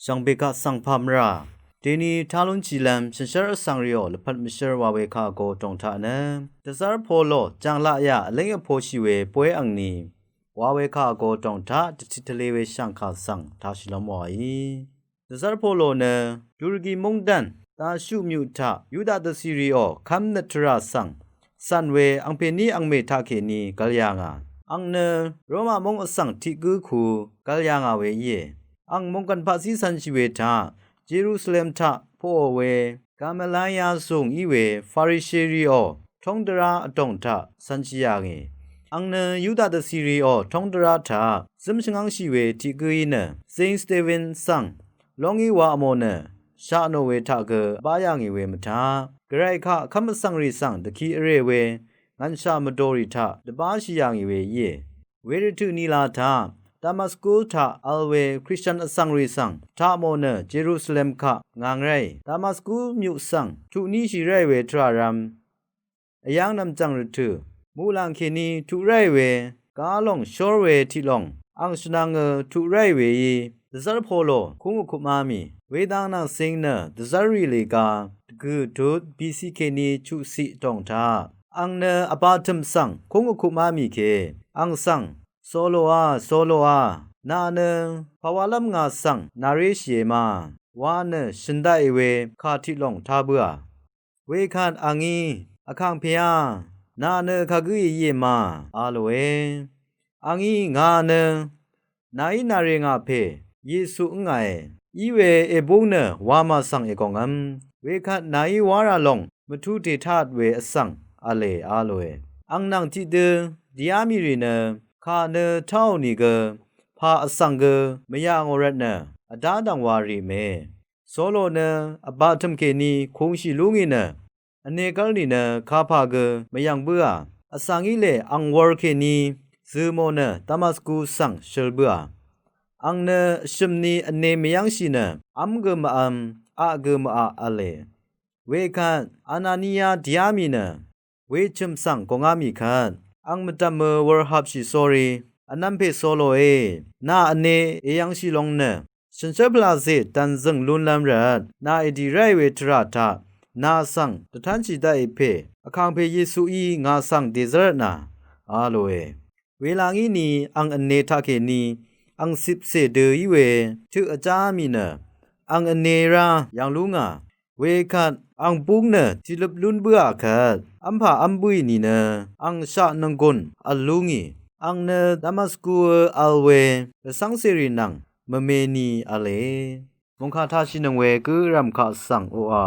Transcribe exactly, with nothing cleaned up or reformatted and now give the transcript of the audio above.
jàngbe kaq svng pà mvrà. Deni talún chilvm shànshér vsvng rìò lvpat mvshér wa we kà vgo tòng taq nø, dvzv́r Polo jàng laqyà vléng vposhì we bóy angni wa we kà vgo tòng taq dvtit tvlē we shv̀ngkà svng taqshìlv́m wàí. Dvzv́r Polo nø Turgi mungdv̀n Dashu myuq taq Yuda dvcì rìò kv́mnøt tvrà svng cv̀n we angpèní angmè taqkèní gvl yà ngà. Ang nø Roma móng vsvng tiq gǿ ku gvl yà ngà we íe. Ang mòngkv̀n paqzí cv̄nshì we taq Jerusalem taq poqò we Gamaliel zùng í we Farisherìò tóng dvrá vdòng taq cv̄nshì yà ngì. Ang nø Yuda dvcì rìò tóng dvrá taq zǿm shvngv́ngshì we tiq gǿí nø Zing Stephen svng lóngí wa vmò nø shaq nò we taq gø bá yà ngì we mvtaq, Gvray kaq kv́m vsvng rì svng dvki vrè we ngv̀nshà mvdòrì taq dvbáshì yà ngì we íe. Wervtø̀ nìlà taq Damasku taq vl we Krishtan vsvng rì svng taq mò nø Jerusalem kaq ngàng ráì Damasku myuq svng tuq níshì ráì we tvrà rv̄m vyv́ng nv̀mjv̀ng rvtø̀ muqlàng kèní tuq ráì we gá lòng shór we tiq lòng ang shvnvngø tuq ráì weí dvzv́r Polo kúng vkupmá mì. Wedang nvng zing nø dvzv́r rì lìga dvgø̀ tut B C kèní chuqciq dòng taq ang nø vbà tø̀m svng kúng vkupmá mì ke. Ang svng Soloà, Soloà, nà nø pàwalv́m ngà svng nàréshìe ma wa nø shø̀n daqì we kà tiq lòng tá bǿà. Wekvt angí, Vkàngpèá, nà nø kagǿí íe ma, a lòe. Angí ngà nø nàí nàrè ngà pè Yesu ǿngàe. Iwe èbúng nø wamà svng ègòngvm. Wekvt nàí wá rà lòng mvtú dètát we vsvng v̄le, a lòe. Ang nvng tiqdø dìá mì rì nø kà nø táò nìgø pà vsvng gø mvyà ngò rvtnø vdá dv̀ngwa rì mè. Solo nø vbà tø̀m kèní kungshì lú ngì nø vnē gv́l nìnø kapà gø mvyv̀ng bǿà. Vsvng í lè ang wur kèní zø̀ mò nø Damasku svng shøl bǿà. Ang nø vshø̀m ni vnē mvyv́ngshì nø v́m gø mvv̄m, aq gø mvaq v̄le. Wekvt Anania dìá mì nø wechø̀m svng gòngá mì kvt ang mvdv̀mø wur hapshì sórí, vnv̄m pè Soloé, nà vnē èyv̄ngshì long nø shànshér pvlàcè dv̀nzø̀ng lunlv̄m rvt nà èdì ráì we tvrà taq nà svng dvtánshì daqì pè Vkàngpè Yesuí ngà svng dèzv́rvtnà, a lòe. Welangí ni ang vnē taqkèní ang cipcè dø í we tøq vjá mì nø ang vnē rá yv̀ng lú ngà. Wekvt ang búng nø tiqløp lún bǿà kvt v́mpà v́m bǿì nìnø ang shaq nònggùn v̀l lú ngì. Ang nø Damaskuø vl we rvcv́ng cèrì nvng mvme ni v̄le. Mòngkà taqshìnøng we gǿ vrv̀m kaq svng oqà